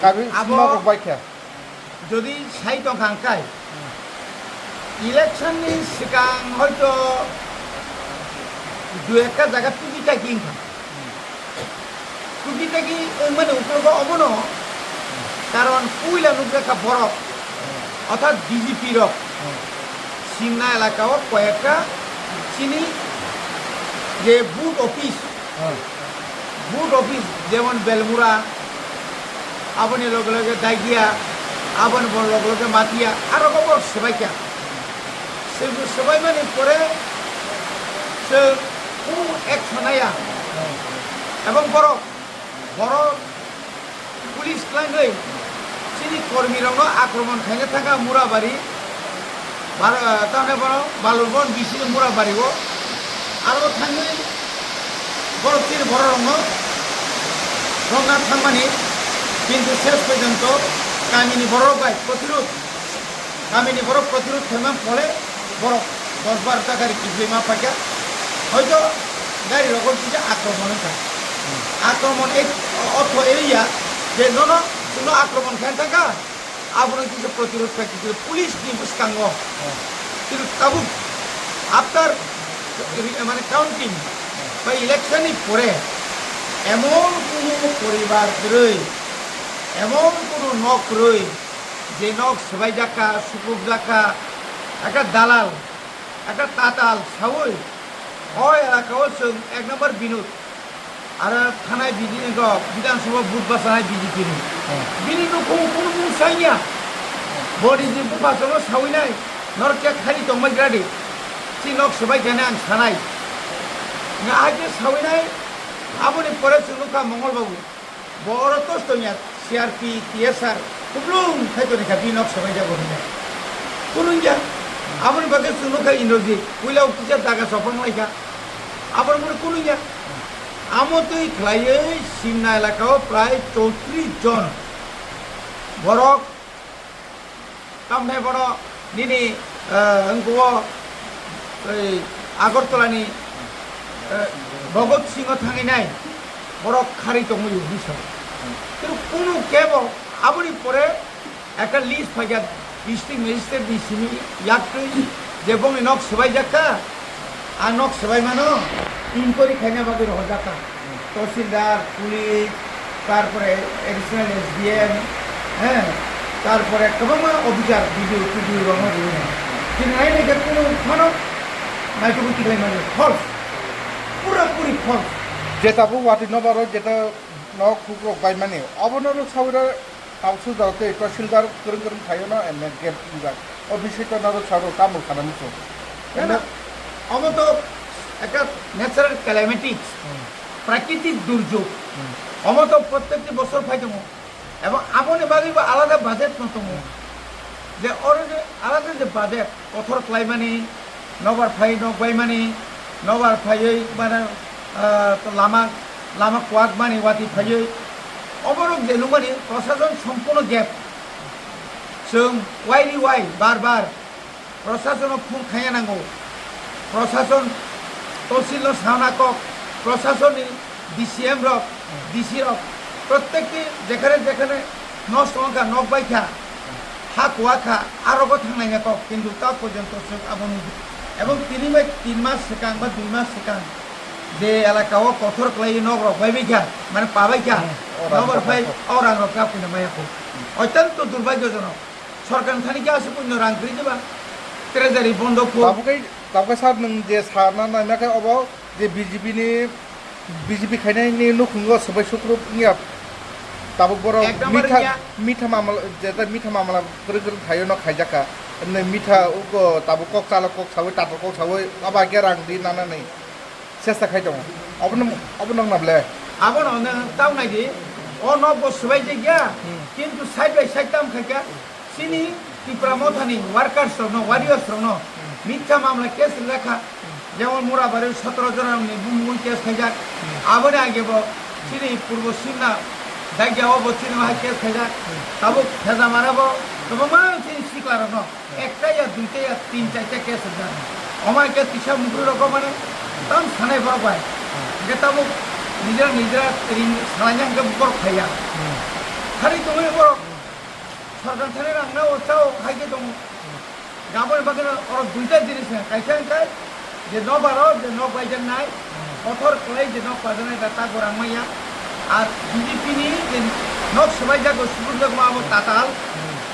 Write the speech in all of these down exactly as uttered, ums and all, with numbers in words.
Abi abo sima kok bai kha. Jodi sai tong kha hwnkhe, election ni swkang hoito dui ekta jaga tuki taki wngkha. Tuki taki wngmani uklogo omono karon puila nukjakha borok, orthat B J P rok Simna elaka o koyekta chini je booth office, booth office jemon Belmura, aboni loge loge Daigia, aboni bo loge loge Matia, aro bo borok swbaikha. Swbaimani pore chwng kunu action naya. Ebong borok, borok police twlangwi chini kormirokno akromon khaina thangkha Murabari, Bar-, ah, tamni bono Balurgon bisini Murabari o. Aro thangwi borok chini bororokno romna thangmani, kintu ses porjonto kamini borok bai protirod, kamini borok protirod khaima phole borok dos barota gari kiphilwi ma phaikha. Hoito gari rogo kisa akromon wngkha. Akromon ei ortho area je nono chwngno akromon khaina thangkha. Abono kisa protirod kha kisa police ni bwskango. Kintu tabuk after mane counting ba election ni pore emon kunu poribar kwrwi, emon kunu nok kwrwi, je nok swbaijak kha, sukrukjak kha, ekta dalal, ekta tatal saui o elaka o chwng ek number Binod. Aro thanai bidi-, go, Bidhan Sabha vote bachanai B J P ni. Bini nukhung kunu mung sanya. Body je bupha chwngno saui nai, norok khe khari tongmai gradi. Chi nok swbai khe ang sanai. Nga ahai khe saui nai, aboni pore chwng nukha Mongol Babu. Bo oro tos tongya, C R P, T S R, kuplung khai toni kha, bini nok swbai jago hinwi. Kunungya, aboni bagwi chwng nukha Indrajit, puila o kisa daga chopang lai kha. Aboni muni kunungya. Amo twi khlaiwi Simna elaka o prai chowtris jon borok. Tamni bono nini, eh, wngkhuo, ei, Agartala ni, eh, Bhagat Singh o thangwi nai borok kharwi tongwi uffice o. Kunu kebo aboni pore ekta list phaikha district magistrate ni simi yaktwi je bongni nok swbaijak kha, a nok swbaimano inquiry khaina bagwi rohorjak kha. Tahsildar, police, tarpore additional S D M, heh, tarpore kwbangma officer, B D O, T D O rokno rwui nai. Chini nai nai khe kunu phano naitugwi tiklai mani. False. Pura puri false. Jeta bo watwi nobaro, jeta nok hukrok bai mani. Obono rw sawi rw Tausu jao tei tahsildar kwrwng kwrwng thaio no M L A gate wngjak. O bising to naro saro tamo sana muchung. Nana, omo to ekta natural calamities, Hmm. Prakritik durjog. Hmm. Omo to prottekti bosor phai tongo. Ebong aboni bagwi bo alada budget no tongo. Hmm. Je oro je alada je budget, kothor khlaimani, nobar phai nok baimani, nobar phaiwi mane, ah, lama, lama kuwak mani watwi phaiwi, oborok je nukmani prosason sompono gap. Chwng waili wai bar bar prosasono phone khaina nango. Prosason tosilno sana kok, prosasonni D C M rok, D C rok, prottekti jekhane jekhane nosto wngkha, nok baikha, ha kuwa kha, a rogo thangnai ya kok, kintu ta porjonto chwng abo nukdi. Ebong tini bai tin mas swkang ba dui mas swkang je elaka o kothor khlaiwi nok rok bai baikha, mane pa baikha, Hmm, o rang nok rok phai, rok. O rang rok kha puina maya kho. Otyanto durbhagyojonok. Sorkar thani khe aswk puino rang kwrwi diba? Treasury bondo kho. Tabuk khe, tabuk khe sir nwng je sana naina khe obo je B J P ni B J P khainai ni nukhungo swbai sukruk wngya. Tabuk borok Ek number mitha, wngya. Mitha mamala, jeta mitha mamala kwrwng kwrwng thaio no khaijak kha. Hwnwi mitha ugo tabuk kok chalok kok sawi, tatok kok sawi, aba khe rang di nanani chesta khai tongo. Obono, obono wngna ble? Abono nwng tamo nai di, o nok bo swbai jak ya, Hmm. Kintu side by side tam khai kha. Chini Tipra Mothani workers rokno, warriors rokno mitha mamla case rijak kha. Jemon Murabari sotoro jona ni bumung case khaijak. Aboni age bo chini Purbo Simna Daigia o bo chini wahai case khaijak. Tabuk Thejamara bo kwbangma chini sikla rokno ekta ya, duita ya, tin charta case rijak. Omo hai khe tisa mukri rok mane tam sanai borok bai. Hingke tabuk nijera nijera ring salaina hingke borok phaiya. Khari tongwi borok sorkar thani rang nao chao hai khe tongo. Aboni bagwi no oro duita jinis no, kaisa hwnkhe je nokbar o je nok baijaknai, kothor kwlai je nok baijaknai da ta gorang maya. Ar B J P ni je nok swbaijak o subrujak ma abo tatal,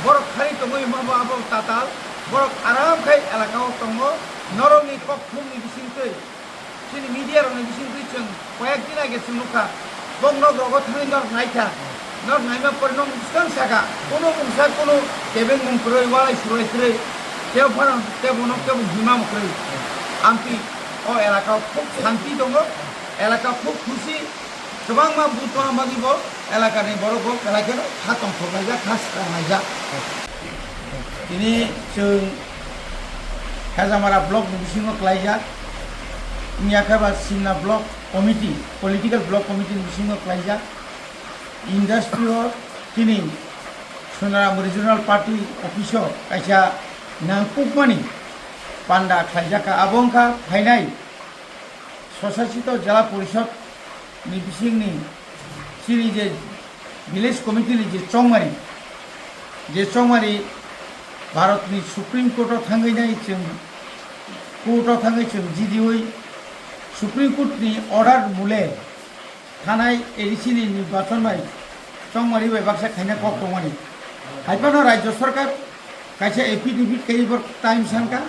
borok khari tongwi ma bo abo tatal, borok aram khai elaka o tongo, norok ni kok thum ni bising twi. Chini media rokni bisingtwi chwng koyek din age chwng nukha, bok nok rogo thangwi norok naikha, norok naima pore nok bwskang saka, kunu mungsa kunu kebengmung kwrwi, walai surlai kwrwi, tebo phano tebo nok tebo hima kwrwi. Amtwi o elaka o khub shanti tongo, elaka khub khusi, kwbangma butma bagwi bo elakani borok bo belai kheno kha tongthok laijak, kha swkang laijak. Tini chwng Hejamara block ni bisingo klaijak, wngya khe ba Simna block committee, political block committee ni bisingo klaijak. Industry o tini Sonaram Regional Party office o kaisa nangkukmani panda khlaijak kha. Abo wngkha phainai Swsasito Jela Porishod ni bisingni chini je village committee ni je chongmari, je chongmari Bharat ni Supreme Court o thangwi nai chwng, court o thangwi chwng jidiwi Supreme Court ni order mule thanai A D C ni nirbachon bai chongmari bai baksa khaina kok tongmani. Hai phano Rajya Sarkar kaisa affidavit kaiwi borok time sankha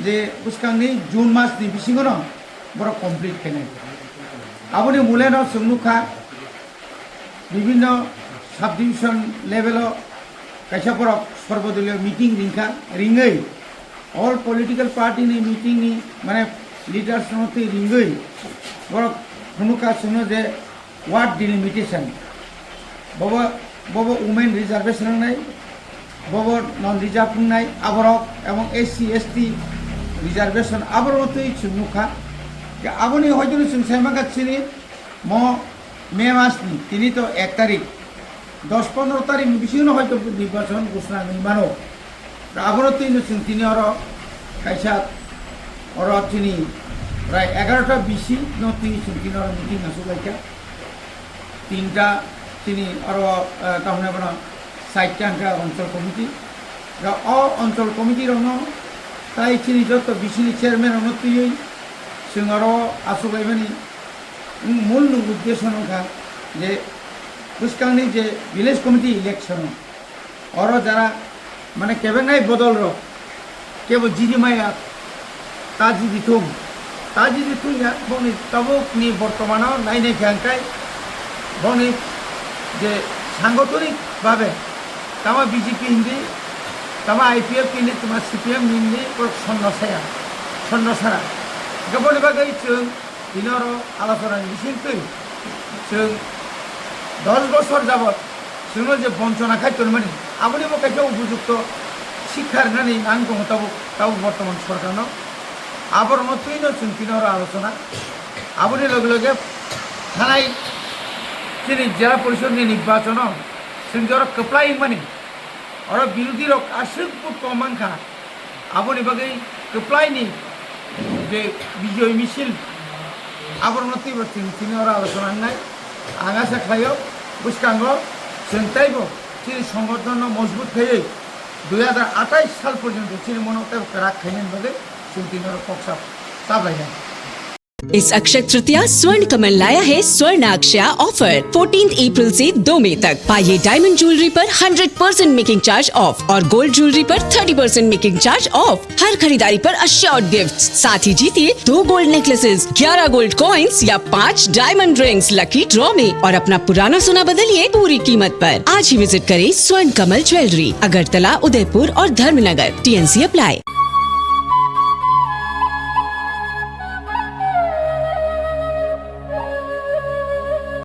je bwskangni June mas ni bisingono borok complete khainai. Aboni muleno chwng nukha, bibhinno subdivision level o kaisa borok sorbodoliyo meeting ringkha, ringwi all political party ni meeting ni mane leaders no twi ringwi borok phunukha chwngno je ward delimitation, bobo, bobo women reservation wngnai, bobo non reserve wngnai aborok, ebong S C S T reservation aborok twi chwng nukha. Aboni hoiteno chwng sai mankha chini mo May mas ni tini to ek tarik, dos pondro tarik ni bisingo hoito nirbachon ghosna wngwi mano. Abono twi no chwng tini oro kaisa oro chini prai egarota bisi no twi chwng tini oro meeting asuk laikha. Tinta chini oro, eh, tamo hwnwi bono side ta hwnkhe Anchal Committee. Da o Anchal Committee rokno tai chini joto bisini chairman rokno twiwi chwng oro asuk laimani mul ni uddesho wngkha je bwskangni je village committee election o oro jara mane kebengnai bodol rok kebo jiri maya ta jiri thung, ta jiri thung ya bongni tabuk ni bortomano nainai khe hwnkhe bongni je sangotonik babe tama B J P hindi, tama I P F hindi, tama C P M hindi, borok sonno saya, sonno sara. Hwnkhe boni bagwi chwng tini oro alochonani bisingtwi chwng dos bosor jabot chwngno je bonchona khai tonmani, aboni bo kaisa upojukto sikha rwnani nang tongo tabuk, tabuk bortoman sorkarno. Aborokno twino chwng tini oro alochona. Aboni loge loge thanai chini jela porishod ni nirbachono chwng je oro kwplai wngmani, oro birodhi rok aswk bo tong mankha. Aboni bagwi kwplaini je bijoy misil, aborokno twibo chwng tini oro alochona wngnai. Ang asa khlaio, bwskango chwng teibo chini songgothonno mojbut khaiwi dui hazar atais sal porjonto chini mono teibo kwrak khainani bagwi chwng tini oro kok sap, chaplainai. इस अक्षय तृतीया स्वर्ण कमल लाया है स्वर्ण अक्षया offer. Fourteenth अप्रैल से दो मई तक पाइए डायमंड ज्वेलरी पर hundred percent making charge off और गोल्ड ज्वेलरी पर thirty percent making charge off. हर खरीदारी पर अश्योर्ड गिफ्ट, साथ ही जीतिए दो गोल्ड नेकलेसेस, ग्यारह गोल्ड कॉइंस या पाँच डायमंड रिंग्स लकी ड्रॉ में और अपना पुराना सोना बदलिए पूरी कीमत पर। आज ही विजिट करें स्वर्ण कमल ज्वेलरी, अगरतला, उदयपुर और Dharmanagar. T N C apply।